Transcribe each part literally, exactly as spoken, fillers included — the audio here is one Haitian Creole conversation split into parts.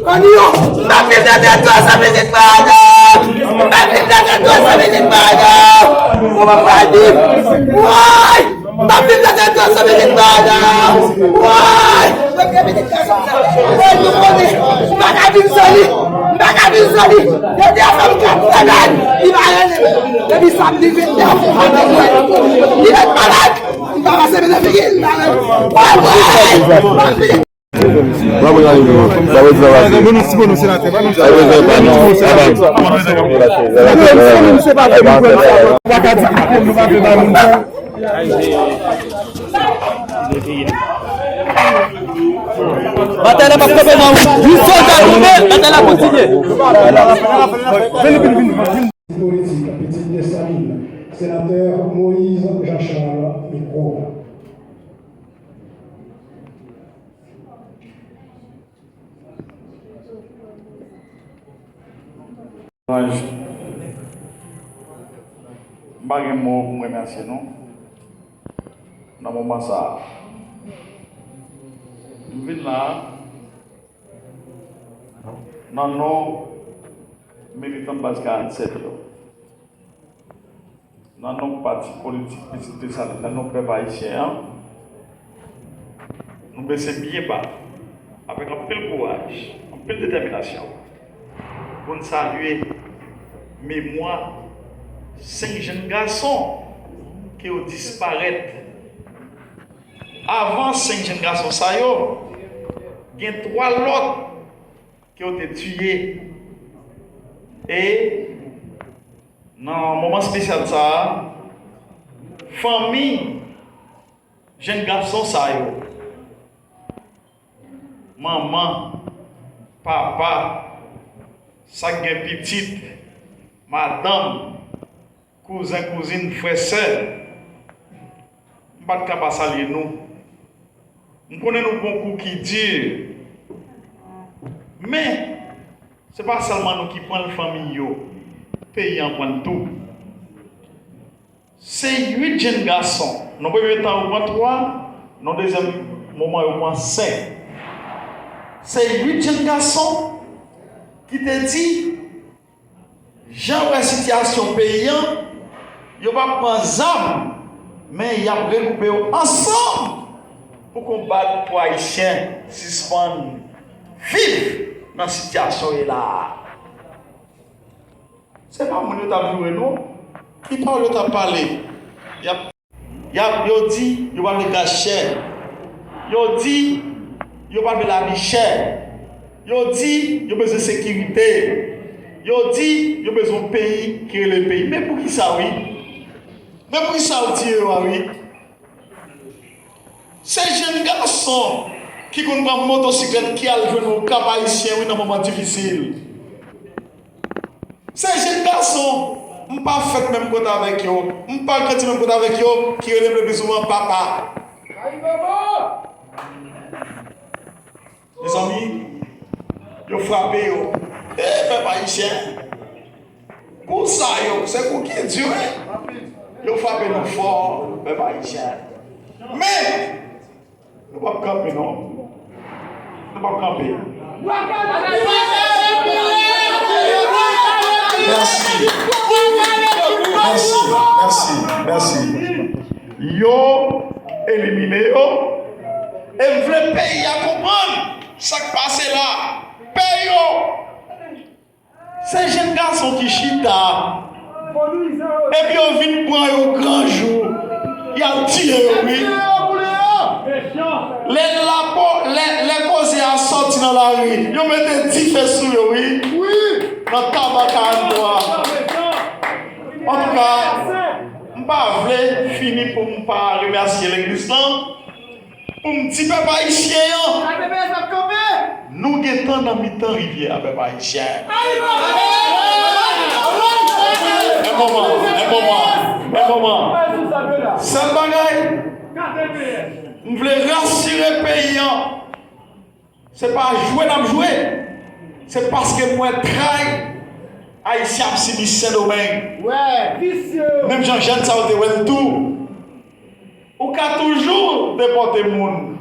Anyo, m pa viv nan tèritwa sa, mesye, pardon. M pa viv nan tèritwa sa, mesye, pardon. Ou pa viv. Woy! M pa viv nan tèritwa sa, mesye, pardon. Woy! Woy, nou konnen. M pa ka viv san li. M pa ka viv san li. Yo di a fè m kat semèn. Li pa rele. Depi samdi vennde a, li ret malad. M pa pase menm figi l. Woy, woy! Ba mwen ale nou. Ba mwen travay. Ba nou, si ba nou senatè, ba nou senatè. Ba nou travay. Senatè, nou se pa fè nou pran sa. Nou pa ka di ki pran nou pa fè ba nou. Batay la p ap kanpe non. Yon sòlda tonbe, batay la kontinye. Politique, petite Dessalines, sénateur Moïse Jean-Charles, micro. M pa gen mo pou m remèsye nou nan moman sa a. M vin la a nan non militan baz karannsèt yo. Nan non pati politik Pitit Desalin, nan non pèp ayisyen an, nou bese byen ba, avèk anpil kouraj, anpil detèminasyon, pou n salye memwa senk jenn gason ke yo disparèt. Avan senk jenn gason sa yo, gen twa lòt ke yo te tiye. E nan moman espesyal sa a, fanmi jenn gason sa yo, manman, papa, sa k gen pitit, madanm, kouzen, kouzin, frè, sè, m pa t ka pa salye nou. M konnen nou gon kou ki di, men se pa sèlman nou ki pran l, fanmi yo, peyi an pran l tou. Se uit jenn gason. Nan premye tan, yo pran twa, nan dezyèm moman, yo pran senk. Se uit jenn gason ki te di, jan yo wè sitiyasyon peyi an, yo p ap pran zam, men y ap regwoupe yo ansanm pou konbat pou Ayisyen sispann viv nan sitiyasyon yo ye la a. Se pa moun yo t ap joure, non. Ki pawòl yo t ap pale? Y ap Y ap, yo di yo pa vle gaz chè. Yo di yo pa vle lavi chè. Yo di yo bezwen sekirite. Yo di yo bezwen yon peyi ki rele peyi. Men poukisa, wi? Men poukisa yo tiye yo a, wi? Se jenn gason ki konn pran motosiklèt ki al jwenn Okap Ayisyen, wi, nan moman difisil. Se jenn gason, m pa fèt menm kote avèk yo, m pa grandi menm kote avèk yo, ki rele m le pli souvan papa. Mezanmi, yo frape yo. E, pèp ayisyen, kou sa yo, se kou ki di, wi. Yo frape nou fò, pèp ayisyen. Men, nou p ap kanpe, non. Nou p ap kanpe. Mèsi. Mèsi. Mèsi. Mèsi. Yo elimine yo. E m vle peyi a konprann sa k pase la. Peyi yo. Se jenn gason ki chita, epi yo vin pran yo gran jou, y al tiye yo, wi. Lè lapo-, lè, lè koze a sòti nan lari, yo mete dife sou yo, wi. Nan Taba karant twa. Antouka, m Pa vle fini pou m pa remèsye legliz lan, pou m di pèp ayisyen an, nou gentan nan mitan rivyè a, pèp ayisyen. En moman, en moman, en moman. Sèl bagay, m vle rasire peyi an. Se pa jwe n ap jwe. Se paske m wè tray Ayisyen ap sibi Sendomeng. Menm jan jèn sa yo te wè l tou. Ou ka toujou depòte moun,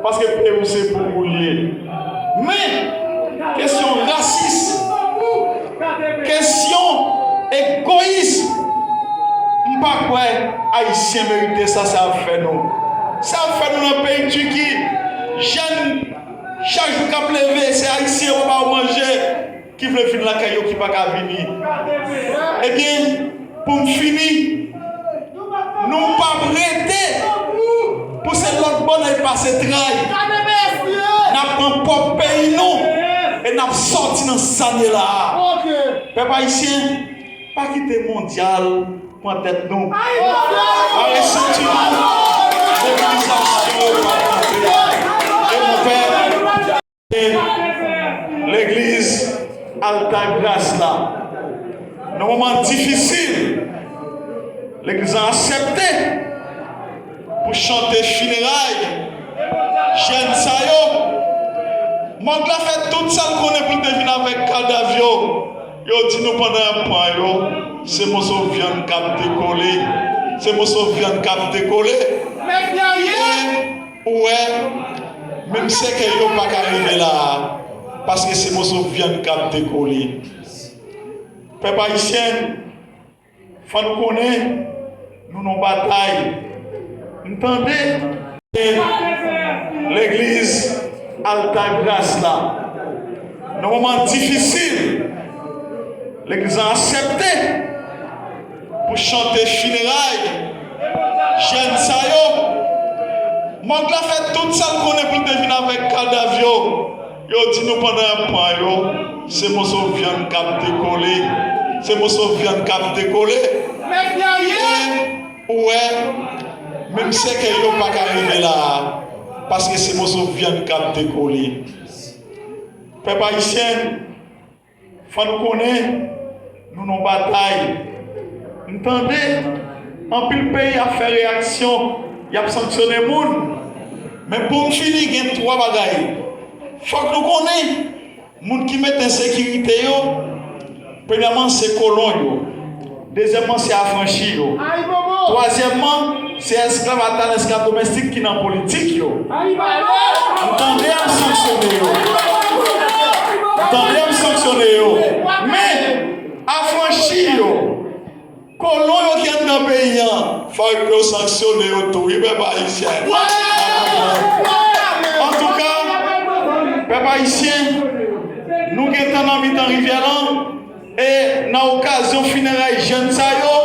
paske peyi w se pou ou l ye. Men, kesyon rasis, kesyon egoyis, m pa kwè Ayisyen merite sa, sa ap fè nou. Sa ap fè nou nan peyi Tiki, jèn chak jou k ap leve, se Ayisyen yo pa yo manje, ki vle vin lakay yo ki pa ka vini. Ebyen, pou m fini, nou p ap rete pou se lòt bò n al pase tray. N ap pran pwòp peyi nou e n ap sòti nan sa n ye la a. Pèp ayisyen, pa kite mondyal pran tèt nou. Mare senti nou, mobilizasyon yo p ap kanpe. E monpè, legliz Altagras la. Nan moman difisil, legliz lan aksepte pou chante fineray jèn sa yo. Mòg la fè tout sa l konnen pou l te vin avèk kadav yo. Yo di nou pandan y ap pran yo, se moso vyann k ap dekole. Se moso vyann k ap dekole. E ou wè, menm sèkèy yo pa ka rive la a, paske se moso vyann k ap dekole. Pèp ayisyen, fò nou konnen, nou nan batay. M tande legliz Altagras la. Nan moman difisil, legliz lan aksepte pou chante fineray jèn sa yo. Mòg la fè tout sa l konnen pou l te vin avèk kadav yo. Yo di nou pandan y ap pran yo, se moso vyann k ap dekole. Se moso vyann k ap dekole. E ou wè, menm sèkèy yo pa ka rive la a, paske se moso vyann k ap dekole. Pèp ayisyen, fò nou konnen, nou nan batay. M tande anpil peyi ap fè reyaksyon, y ap sanksyone moun. Men pou m fini, gen twa bagay. Fòk nou konnen, moun ki mete ensekirite yo, premyèman, se kolon yo. Dezyèmman, se afranchi yo. Twazyèmman, se esklav atan, esklav domestik ki nan politik yo. M tande y ap sanksyone yo. M tande y ap sanksyone yo. Men, afranchi yo, kolon yo ki anndan peyi an, fòk yo sanksyone yo tou, wi, pèp ayisyen. Antouka, pèp ayisyen, nou gentan nan mitan rivyè lan. E nan okazyon fineray jèn sa yo,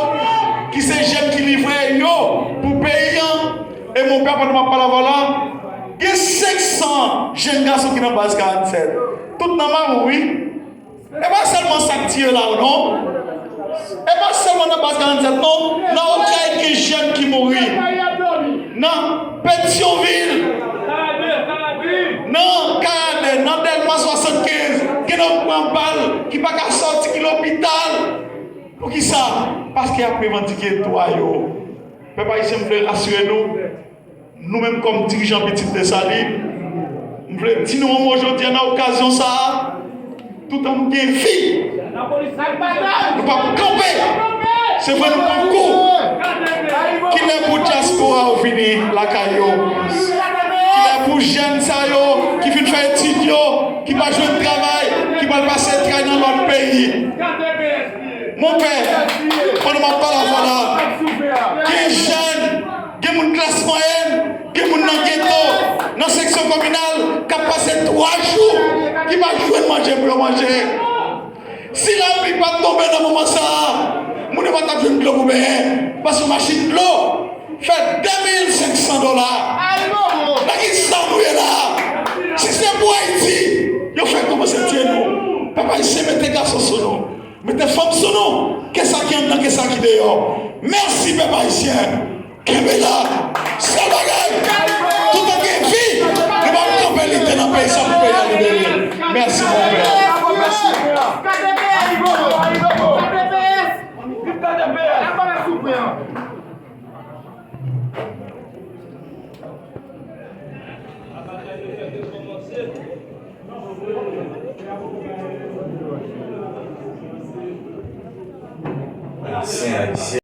ki se jèn ki livre yo pou peyi an, e monpè, pandan m ap pale avè w la, gen senk san jèn gason ki nan baz karannsèt. Tout nan Mamou, wi. E pa sèlman sa k tiye la, non. E pa sèlman nan baz karannsèt, non. Nan Okay, gen jèn ki mouri. Nan Petyonvil, nan Kayadè, nan Dèlma swasannkenz, gen nèg pran bal ki pa ka sòti, ki lopital. Poukisa? Paske y ap revandike dwa yo. Pèp ayisyen, m vle rasire nou, nou menm kòm dirijan Pitit Desalin, m vle di nou yon mo jodi a nan okazyon sa a. Toutan nou gen vi, nou p ap kanpe. Se vre, nou pran kou. Kilè pou dyaspora yo vini lakay yo? Kilè pou jèn sa yo ki fin fè etid yo, ki pa jwenn travay, ki pral pase tray nan lòt peyi? Monpè, pandan m ap pale avè w la, gen jèn, gen moun klas mwayèn, gen moun nan geto, nan seksyon kominal, k ap pase twa jou, ki pa jwenn manje pou yo manje. Si lapli pa t tonbe nan moman sa a, moun yo pa t ap jwenn dlo pou benyen, paske machin dlo fè de mil senk san dola. Nan ki sa nou ye la a? Si se pou Ayiti, yo fèk kòmanse tiye nou. Pèp ayisyen, mete gason sou nou. Mete fanm sou nou, ke sa ki anndan, ke sa ki deyò. Mèsi, pèp ayisyen. Kenbe la. Sèl bagay. Toutan gen vi, nou p ap kanpe lite nan peyi sa pou peyi a libere. Mèsi, monpè. Mèsi. Ayisyen, Ayisyen.